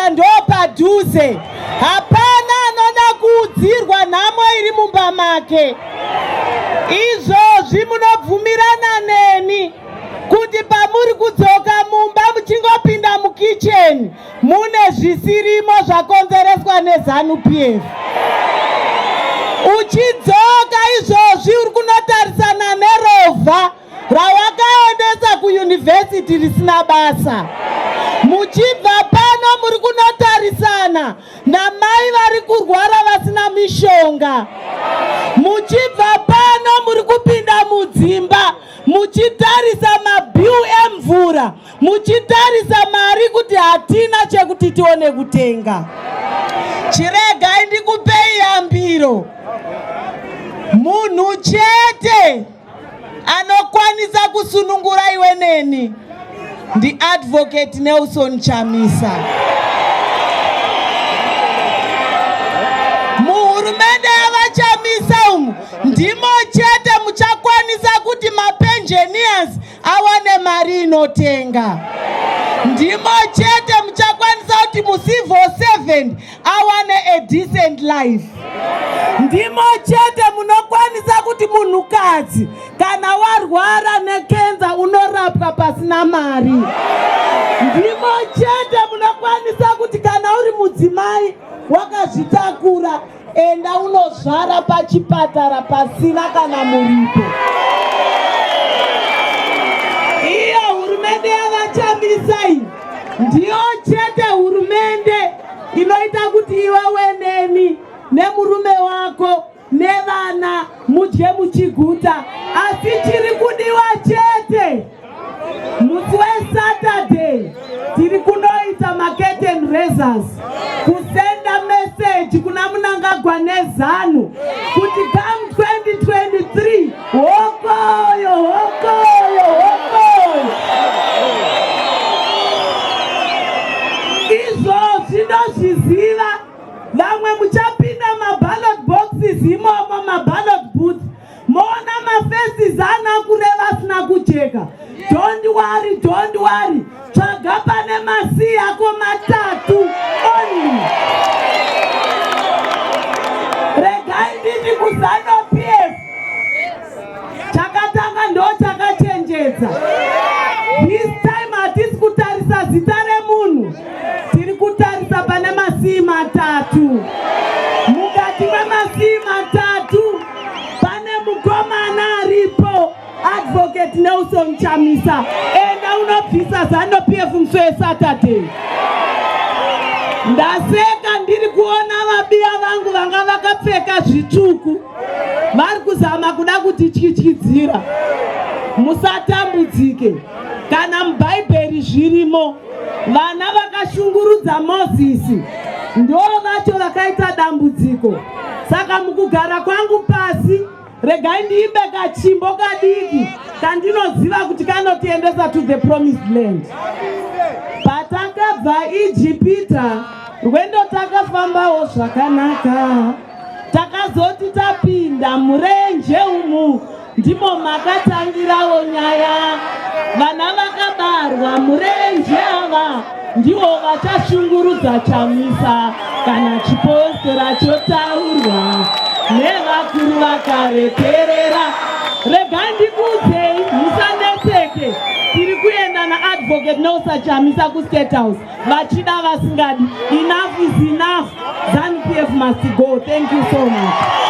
Apa ndo padhuze. Hapana anoda kuudzirwa nhamo iri mumba make. Izvozvi munobvumirana neni kuti pamuri kudzoka mumba muchingopinda mukicheni mune zvisirimo zvakonzereswa neZanu PF. Uchidzoka izvozvi uri kunotarisana nerovha rawakaendesa kuyunivhesiti risina basa. Muchibva pano muri kunotarisana namai vari kurwara vasina mishonga. Muchibva pano muri kupinda mudzimba muchitarisa mabill emvura, muchitarisa mari kuti hatina chekuti tione kutenga. Chiregai ndikupei yambiro, munhu chete anokwanisa kusunungura iwe neni ndiAdvocate Nelson Chamisa. Muhurumende yavaChamisa umu ndimo chete muchakwanisa kuti mapensioners awane mari inotenga. Ndimo chete muchakwanisa kuti mucivil servant awane a decent life. Ndimo chete munokwanisa kuti munhukadzi kana warwara nekenza unorapwa pasina mari. Ndimo chete munokwanisa kuti kana uri mudzimai wakazvitakura enda unozvara pachipatara pasina kana muripo. Iyo hurumende yavaChamisa iyi ndiyo chete hurumende inoita kuti iwe weneni nemurume wako nevana mudye muchiguta. Asi chiri kudiwa chete musi weSaturday tiri kunoita macurtain raisers kusenda message kuna Mnangagwa neZanu kuti come 2023 hokoyo, hokoyo, hokoyo. Izvozvi ndozviziva, vamwe muchapinda maballot boxes imomo, maballot booth, moona mafaces ana kureva asina kujeka. Don't worry, don't worry, tsvaga pane maC ako matatu only. Regai nditi kuZanu PF chakatanga ndo chakachenjedza. This time hatisi kutarisa zita remunhu, tiri kutarisa pane maC matatu. Mukati memaC matatu pane mukomana aripo, Advocate Nelson Chamisa. Enda unobvisa ZANU PF musi weSaturday. Ndaseka ndiri kuona vabiya vangu vanga vakapfeka zvitsvuku vari kuzama kuda kutityityidzira. Musatambudzike, kana muBhaibheri zvirimo, vana vakashungurudza Mozisi ndo vacho vakaita dambudziko. Saka mukugara kwangu pasi, regai ndiimbe kachimbo kadiki kandinoziva kuti kanotiendesa to the promised land. Patakabva Ijipita, rwendo takafambawo zvakanaka. Takazoti tapinda murenje umu, ndimo makatangirawo nyaya. Vana vakabarwa murenje ava ndivo vachashungurudza Chamisa. Kana chipostora chotaurwa nevakuru vakarekerera, regai ndikuudzei, musanetseke, tiri kuenda naAdvocate Nelson Chamisa kuState House, vachida vasingadi. Enough is enough. ZANU PF must go. Thank you so much.